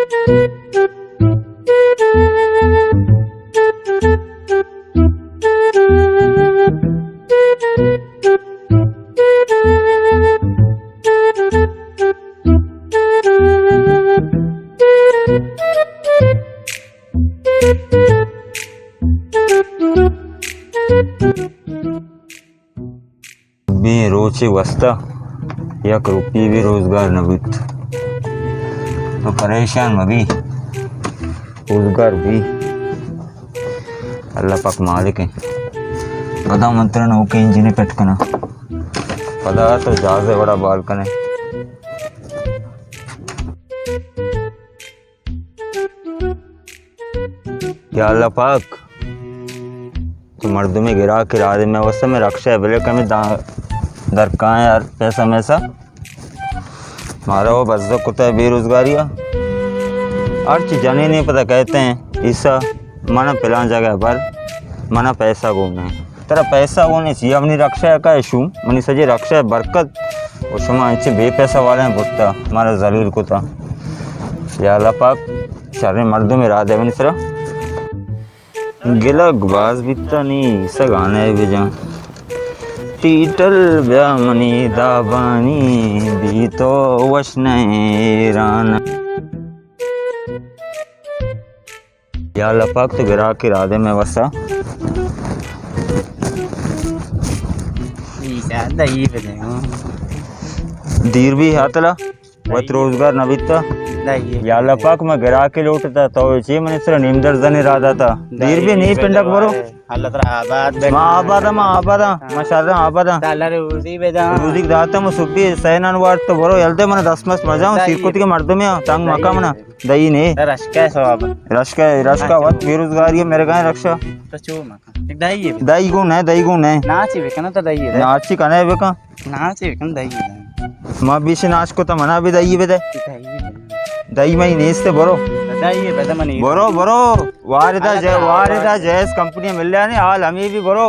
بی روچے واسطہ یک روپی بھی روزگار نہ بیت۔ تو پریشان مہ بی، روزگار بی، اللہ پاک مالک ہیں۔ پدا من ترا نوکیں انجنے پٹ کناں، پدا تو جہازے وڑا بال کنے۔ یا اللہ پاک، تو مردمے گراکے راہ دے، مئے واسطہ مئے رکشہ بلے کمے دا-، درکائیں یار، پیسہ میسہ۔ مارا وہ بزگ کتا ہے بے روزگاری ءَ۔ ہر چی جنے نہیں پتہ کہتے ہیں، عیسیٰ، منا پلان جگہ بر، منا پیسہ گون ہے۔ ترا پیسہ گون ہے، چیا منی رکشہ کا ایشو، منی سجے رکشہ برکت، و شما انچے بے پیسہ والے ہیں برتا، مارا ذلیل کتا۔ یا اللہ پاک، شریں مردمے راہ دے منی سرا۔ گلگ باز بیتا نی سگانے بجان۔ ٹیٹل بیا منی دابانی، بی تو وش نہ ایران۔ یا اللہ پاک تو گراکے راہ دے مئے واسطہ۔ دیر بی ہاتلا۔ وت روزگار نہ بیتا۔ یا اللہ پاک، من گراکے لوٹتا، تو چی من سرا نیم درزنے راہ داتا۔ دیر بی نی پنڈک برو۔ اللہ ترا آباد بکن۔ ما آبادا، ما آبادا، ما شرا آبادا۔ اللہ روزی بدان۔ روزی داتا، من صبحی سینان وارت تو برو، یل دے من دست مست مزاؤں، سیر کتی کے مردمی تنگ مکا منا۔ دئی نے۔ رشکا ثواب۔ رشکا، رشکا وت بے روزگاری ہے، میرے گائیں رکشا۔ تو چو مکا۔ دئی ہے۔ دئی گو نہ، دئی گو نہ۔ ناچی بکن تو دئی ہے۔ ناچی کنے بکن۔ ناچی بکن دئی ہے۔ ما بیش ناچ کو تو منا بھی دئی بدے۔ دئی ہے۔ دئی مئی نیست برو۔ دئی ہے بدے منی۔ برو، برو۔ واردا جے، واردا جیس کمپنی مل جانے، حال ہمیں بھی برو۔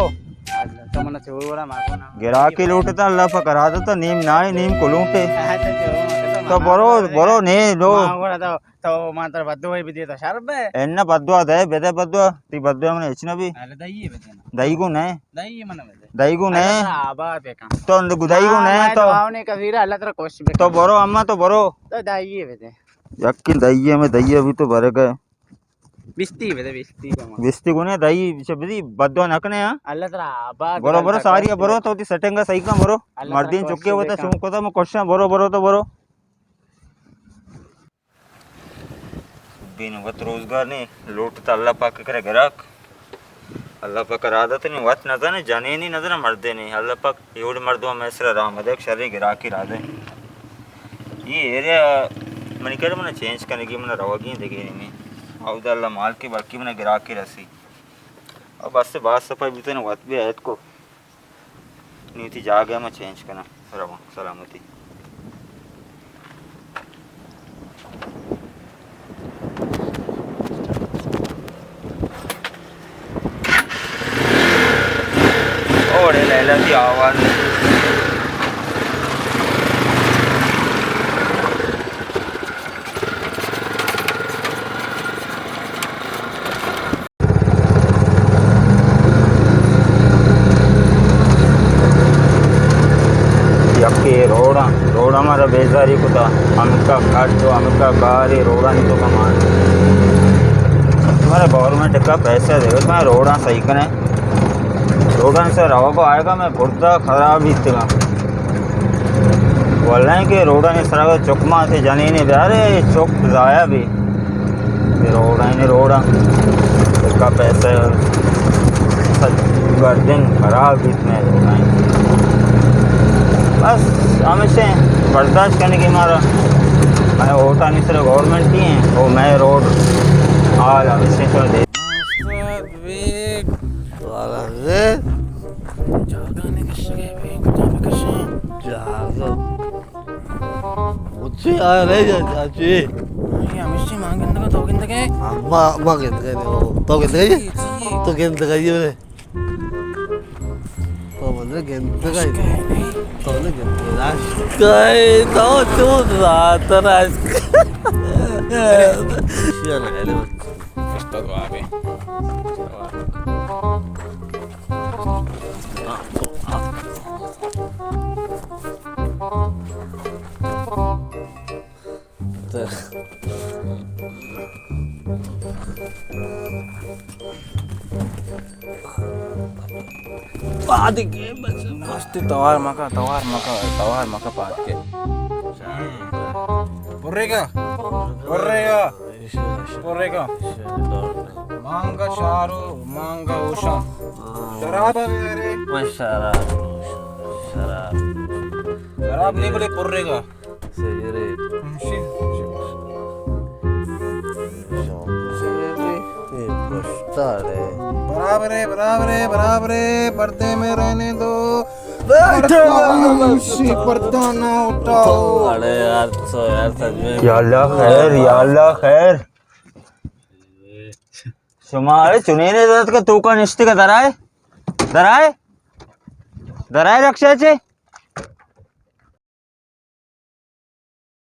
تو منا چور وڑا ماگو نا۔ گراکے لوٹتا اللہ پاک کرا دتا، نیم نائے، نیم کلوٹے۔ تو برو، برو، نے لو۔ تو ما تر بدو ہی بدی تو شر بے۔ ان بدو دے، بدے بدو، تی بدو من اچ نہ بی۔ دئی گو نہ۔ دئی گو نہ۔ تو اندر گو دئی گو نہ تو۔ تو برو اما تو برو۔ تو دئی بدے۔ یقین دئی میں دئی بھی تو بھر گئے۔ بیستی بدے، بیستی۔ بیستی گو نہ دئی، چہ بدی بدو نہ کنے ہاں۔ اللہ ترا آباد۔ برو، برو، ساری برو، تو تی سیٹنگ صحیح کن برو۔ مردین چکے ہوتا، شوم کو تو میں کوشاں، برو، برو تو برو۔ بین وت روزگار نے لوٹتا اللہ پاک کرے گراک۔ اللہ پاک را دات نے وت نزانے، جنینی نزانے، مردینی۔ اللہ پاک ایوڑ مردم میں سر رحم دے، شریں گراکی را دے۔ یہ ایریا منی کرے منا چینج کرنے کی منا روگی دگے نہیں۔ او دا اللہ مال کی بلکی منا گراکی رسی۔ او بس باز صفائی بیتے نے وت بھی آیت کو۔ نی وتی جاگہ ما چینج کناں، رواں سلامتی۔ اوڑے لیلا تی آواز۔ یکے روڈاں، روڈاں مارا بیزاری کتا، ہمکا کٹ و ہمکا کارے روڈانی تو کمان۔ مارا گورنمنٹ کا پیسہ دے، میں روڈاں صحیح کریں۔ روڈاں سے روگو آئے گا، میں گردہ خراب ہی تھا۔ ولیں کہ روڈانی سرا چک ماں تھے جنینے بیارے، چک ضائع بھی۔ یہ روڈ ہیں، روڈ ہیں۔ اس کا پیسہ سب گردن خراب بھی اتنے روڈ ہیں۔ بس ہمیشہ برداشت کرنے کی مارا۔ میں ووٹانی سر گورنمنٹ کی ہیں، وہ میں روڈ حال ہمیشہ تو دے۔ والا زید۔ جاگہ نے کشگے بے، کجا بکشاں؟ جاگہ۔ مجھے آ رہے جا، چاچی۔ یہ ہمیشہ ماں گندگا، تو گندگے؟ ہاں، ماں، ماں گندگے نے، تو گندگے؟ چی، چی؟ تو گندگے یہ نے۔ تو مجھے گندگے۔ تو نے گندگے۔ راشکے، تو چود رات راشکے۔ استاد واب ہے۔ پاد کے بس۔ مست توار مکا، توار مکا، توار مکا پاد کے۔ پرے گا، پرے گا، پرے گا۔ مانگا شارو، مانگا اوشا۔ شراب بیارے۔ شراب، شراب۔ شراب نہیں بلے پرے گا۔ سگریٹ۔ ہم، شی، شی۔ سگریٹ، اے پشتا رے۔ برابر ہے، برابر ہے، برابر ہے، پردے میں رہنے دو۔ پردہ، ہم، شی، پردہ نہ اٹھاؤ۔ اڑے یار، تو یار سچ میں۔ یا اللہ خیر، یا اللہ خیر۔ شما اے چنینے دات کہ توکا نشتے کا درائے؟ درائے؟ درائے رکشہ چے؟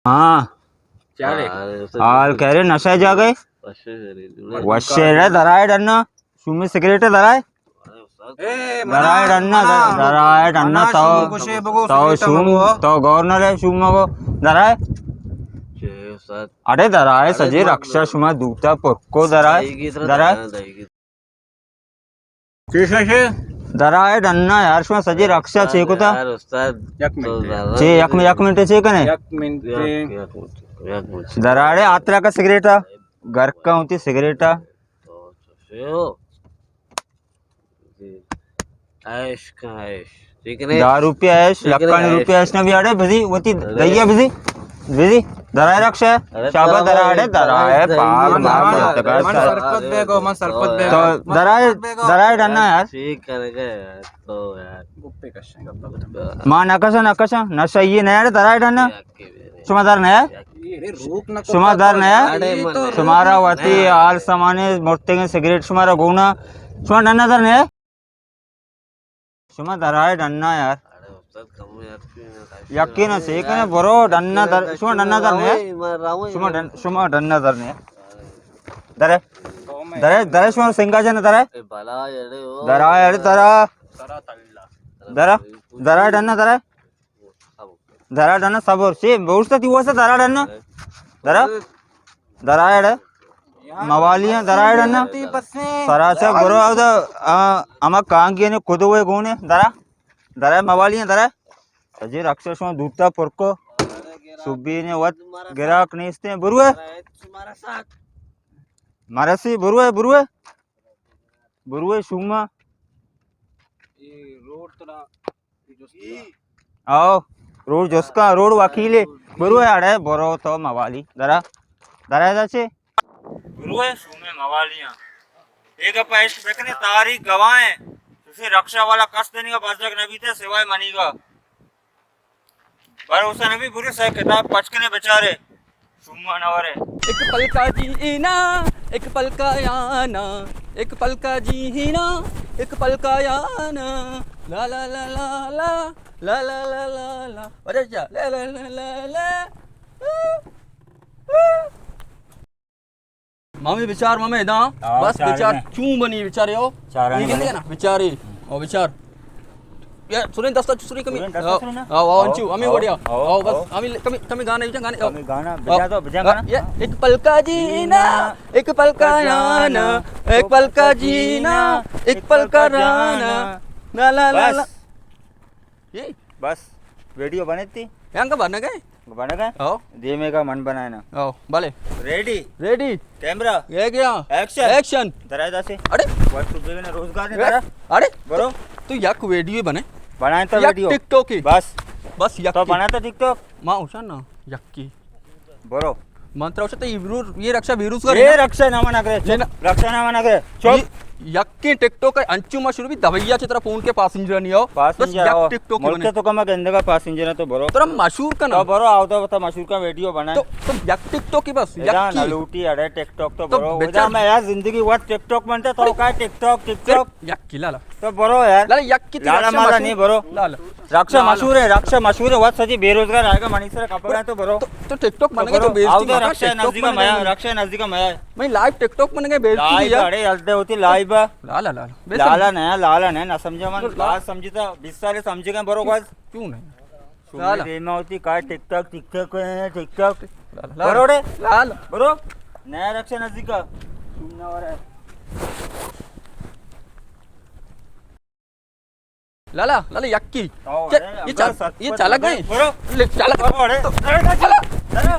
ہاں۔ چارے۔ حال کہہ رہے نشہ جا گئے۔ وشے رہ درائے ڈنا۔ شومے سگریٹ درائے۔ درائے ڈنا، درائے ڈنا، تو، تو شوم، تو گورنر ہے شوم کو۔ درائے۔ اڑے درائے سجے رکشہ شما دوتا پرکو درائے۔ درائے۔ چیشا شے؟ درائے ڈنا یار، شما سجے رکشہ چے کتا؟ یار استاد، یک منٹ۔ چے یک منٹ، یک منٹ چے کنے؟ یک منٹ۔ یک، یک منٹ، یک منٹ۔ دراڑے آترا کا سگریٹا، گھر کا ہوتی سگریٹا۔ تو، تو، شے ہو۔ جی۔ عیش کا عیش۔ ٹھیک ہے۔ دہ روپیہ عیش، ٹھیک ہے، لکھانی عیش۔ روپیہ عیش نہ بھی اڑے، بزی، وتی ارے۔ دئیے بزی۔ بزی، درائے رکشہ۔ ارے شابا تو درائے، درائے، درائے، پاک، درائے، ماں، درائے، درائے، درائے، من سرپد بیگو، من سرپد بیگو۔ تو من درائے، سرپد بیگو۔ درائے ڈنا یار۔ ٹھیک کر گئے یار، تو یار۔ گپے کشیں، گپے کشیں۔ ماں نہ کشاں، نہ کشاں، نشہ یہ نہ یار، درائے ڈنا۔ شما در نہ؟ شما در نہ؟ شمارا وتی حال سمانے مرتگیں سگریٹ شمارا گونا۔ شما ڈنا در نہ؟ شما درائے ڈنا یار۔ یقین سے کنے برو ڈنا در، شما ڈنا در نہ؟ شما ڈن، شما ڈنا در نہ؟ درے، درے، درے شما سنگا جن درے۔ درائے اڑے درا۔ درا، درائے ڈنا درے۔ درا ڈنا صبر سے، بوشتا تی واسا درا ڈنا۔ درا، درا اڑے۔ موالیاں درا ڈنا۔ سراچا برو اودا، آ، اما کانگی نے کدو ہے گونے، درا۔ درا موالیاں درا۔ سجے رکشہ شما دوتا پرکو۔ سبی نے وت گراک نیستے، بروے۔ مرسی، بروے، بروے۔ بروے شوما۔ آؤ، روڈ جسکا، روڈ وکیلے۔ برو اڑے، برو تو موالی۔ درا، درا دا چے؟ برو شومے موالیاں۔ اے گپ اش بکنے، تاریخ گواہ ہیں۔ تسی رکشہ والا کس دنیگا بزگ نبیتے سوائے منیگا۔ بھروسہ نبی، برو سہ کتاب پچ کنے بچارے۔ شما نہ ورے۔ ایک پل کا جینا، ایک پل کا آنا، ایک پل کا جینا، ایک پل کا آنا۔ لا لا لا لا لا، لا لا لا لا لا۔ ارے جا، لا لا لا لا لا۔ مامی بچار، مامی ادا۔ آؤ، بس چارے بچار، میں۔ چون بنی بچارے ہو؟ چارے یہ میں۔ کہتے ہیں نا، بچارے۔ او بچار۔ یا سنیں دستا چسری کمی۔ سنیں دستا آؤ، سنیں نا؟ آؤ، آؤ، آؤ، انچو، ہمیں آؤ، وڑیا۔ آؤ، آؤ، بس، آؤ۔ ہمیں کمی، کمی گانا بجا، گانے۔ کمی گانا بجا تو، بجا گانا۔ یہ ایک پل کا جینا، ایک پل کا آنا، ایک پل کا جینا، ایک پل کا رہنا۔ لا لا لا لا۔ بس۔ یہ؟ بس، ویڈیو بنے تی؟ یہاں کا بنے گئے؟ بنے گئے؟ آؤ۔ دیمے کا من بنائے نا۔ آؤ، بھلے۔ ریڈی؟ ریڈی۔ کیمرہ؟ یہ کیا؟ ایکشن۔ ایکشن۔ درائے دا سے۔ اڑے؟ واٹس ایپ دیوے نا روزگار نے اے؟ کرا۔ اڑے؟ برو۔ تو یک ویڈیو بنے۔ بنائے تو یک ویڈیو۔ ٹک ٹاک ہی۔ بس۔ بس یک تو ہی۔ بنا تو ٹک ٹاک۔ ماں اوشان نا، یکی۔ برو۔ من ترا وشتا یہ برو، یہ رکشہ بیروز کر یہ نا۔ رکشہ نہ منا کرے، یہ چپ۔ نا۔ رکشہ نہ منا کرے، چپ۔ یہ یکی ٹک ٹاک ہے، انچو ما شروع بھی دبیا چترا فون کے پاسنجر نہیں ہو۔ پاسنجر بس یک ہو۔ ٹک ٹاک ملک بنے۔ تو کم گندگا پاسنجر تو برو۔ ترا مشہور کنا۔ تو برو، آؤ تو بتا مشہور کا ویڈیو بنا۔ تو، تو یک ٹک ٹاک ہی بس، ادا یکی۔ نہ لوٹی اڑے ٹک ٹاک تو تو برو۔ بچار وجہ میں یار زندگی وقت ٹک ٹاک بنتا تو کا ٹک ٹاک، ٹک ٹاک۔ یکی لالا۔ تو برو یار۔ لالا یکی تی لالا رکشہ مالا مشہور۔ نہیں برو۔ لالا۔ رکشہ مشہور ہے، رکشہ مشہور ہے، وت سجی بے روزگار آئے گا، منی سر کپڑا تو برو۔ تو، تو ٹک ٹاک تو بنے گا، تو برو۔ بیچ آؤ میں تو رکشہ رکشہ نزدیک ٹک بنے مایا، گا۔ رکشہ نزدیک مایا۔ میں لائیو ٹک ٹاک بنے گا، بیچ لائیو دیا۔ اڑے ہلدے ہوتی لائیو۔ لالا، لالا۔ بے لالا سمجھ۔ نہ، لالا نہ، نہ سمجھا من، تو لا- بات سمجھتا، بیس سال سمجھے گا، برو بس۔ کیوں نہیں؟ سمجھ لالا۔ دیما ہوتی کا ٹک ٹاک، ٹک ٹاک، ٹک ٹاک۔ لالا، لالا۔ برو ڑے۔ لالا۔ برو۔ نیا رکشہ نزدیک۔ سننا ورا۔ لالا، لالا، یکی۔ تو چ-، اڑے، یہ چال-، یہ چالک گئے۔ برو۔ لے، چالک۔ برو، اڑے۔ تو، اڑے، چالک۔ درا۔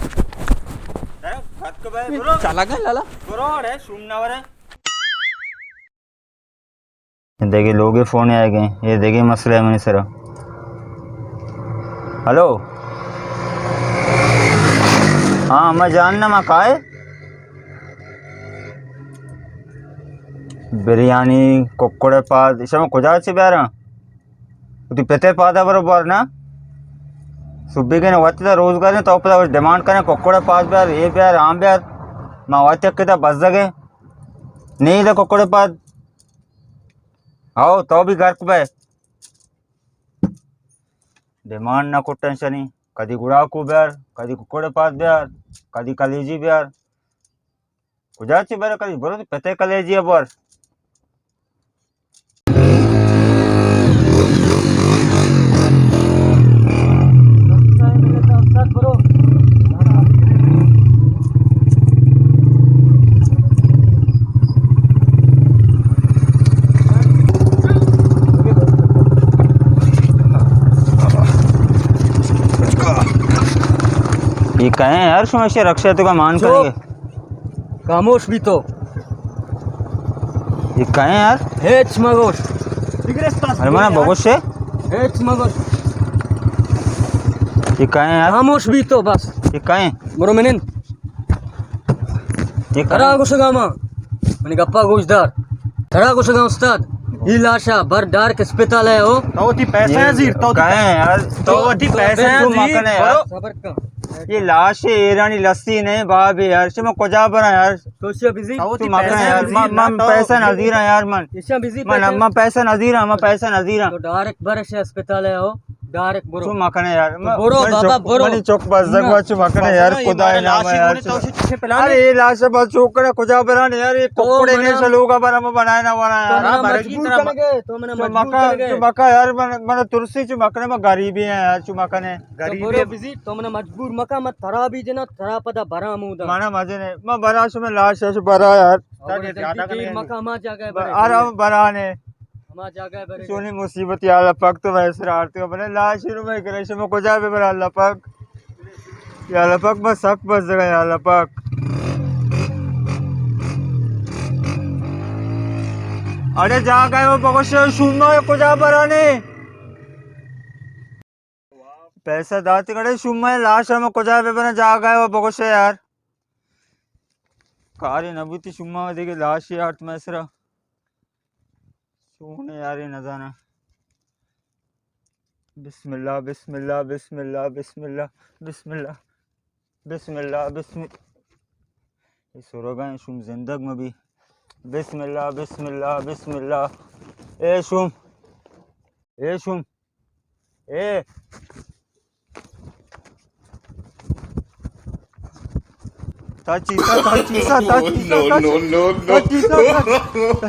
درا، خط کو بھائی، یہ برو۔ چالک گئے، لالا۔ برو، اڑے، سننا ورا۔ دیکھے لوگ فون آئے گئے، یہ دیکھے مسئلہ ہے منی سرا۔ ہلو۔ ہاں، میں جان نہ، میں کائے؟ بریانی، ککڑ پاد، شما کجا چہ بیاراں؟ وتی پتے پادا برو بار نا۔ سبی کنے وقت دا روزگار نے، تو پدا ڈیمانڈ کنے، ککڑ پاد بیار، یہ بیار، آم بیار۔ ما وقت یک کتا بزگے۔ نہیں دا ککڑ پاد۔ آؤ، تو بھی گرک بے۔ ڈیمانڈ نہ کٹن شنی، کدی گڑاکو بیار، کدی ککڑ پاد بیار، کدی کلیجی بیار۔ کجا چی برے کدی برو تو پتے کلیجی بر۔ یہ کہیں یار، شما ایشی رکشہ تو کا مان چپ۔ کریں گے؟ خاموش بی تو۔ یہ کہیں یار؟ ہیچ مگوش۔ ارے منا بگوش ہے۔ ہیچ مگوش۔ یہ کہیں یار؟ خاموش بی تو بس۔ یہ کہیں؟ برو منند۔ یہ کہیں؟ ترا گوشگا ما۔ منی گپا گوش دار۔ ترا گوشگا استاد۔ یہ لاشا بر ڈار اسپتال ہے ہو۔ تو وتی پیسہ یہ زیر، تو وتی کہیں یار؟ تو وتی تو پیسہ تو زیر، مکنے یار۔ برو۔ صبر کن۔ یہ لاش ایرانی لسی نہیں باب یار، شما کجا برا یار؟ تو شیا بزی۔ تو وتی تو مکنے پیسہ یار، زیر، من، من تو پیسہ نہ زیرا یار من۔ ایشاں بزی من، پیسہ۔ من پیسہ نہ زیرا، من پیسہ نہ زیرا۔ تو ڈائریکٹ برش اسپتال ہے ہو، ڈائریکٹ برو۔ تو مکنے یار، تو من، برو من بابا، چک، برو۔ منی چک بزگ وا، تو مکنے یار، بابا، یہ خدا مارا نام لاش ہے یار۔ تو شو چھ پلانے۔ ارے یہ لاش بس چوکڑا کجا برا نے یار، یہ تو ککڑے نے منا شلوگا برا، من بنائے نہ ورا تو یار۔ منا ہاں، مجبور برا۔ کنگے، تو منا تو مجبور مکا، کنگے۔ تو مکا یار، من، من ترسی چو مکنے، من غریبی ہیں یار، چو مکنے۔ تو غریبی برو ہے۔ بزی، تو منا مجبور مکا، من ترا بھی جنا، ترا پدا برا مودا۔ منا مزے نے، من برا شو، من لاش شو برا یار۔ اور زندگی مکا، ہما جاگہ برے۔ ارے ہم برا نے۔ ہما جاگہ برے۔ چونی مصیبت یا اللہ پاک تو ویسے آرتے بنے لاش رو میں کرے شو، من کجا بے برا اللہ پاک۔ یا اللہ پاک، بس سک بس جگہ یا اللہ پاک۔ اڑے جاگہ ہے وہ بگوش شوما کجا برانے؟ پیسہ داتی کڑے شوما لاش ہم کجا بے بنا جاگہ ہے وہ بگوش یار۔ کاری نبوتی شوما دیگه لاش یار تمہیں سرا۔ سونے یار نزانا۔ بسم اللہ، بسم اللہ، بسم اللہ، بسم اللہ، بسم اللہ، بسم اللہ، بسم اللہ۔ یہ سرگا شوم زندگ مبی۔ بسم اللہ، بسم اللہ، بسم اللہ۔ اے شوم، اے شوم، اے۔ تا چیسا، تا چیسا، تا چیسا، تا چیسا، تا چیسا۔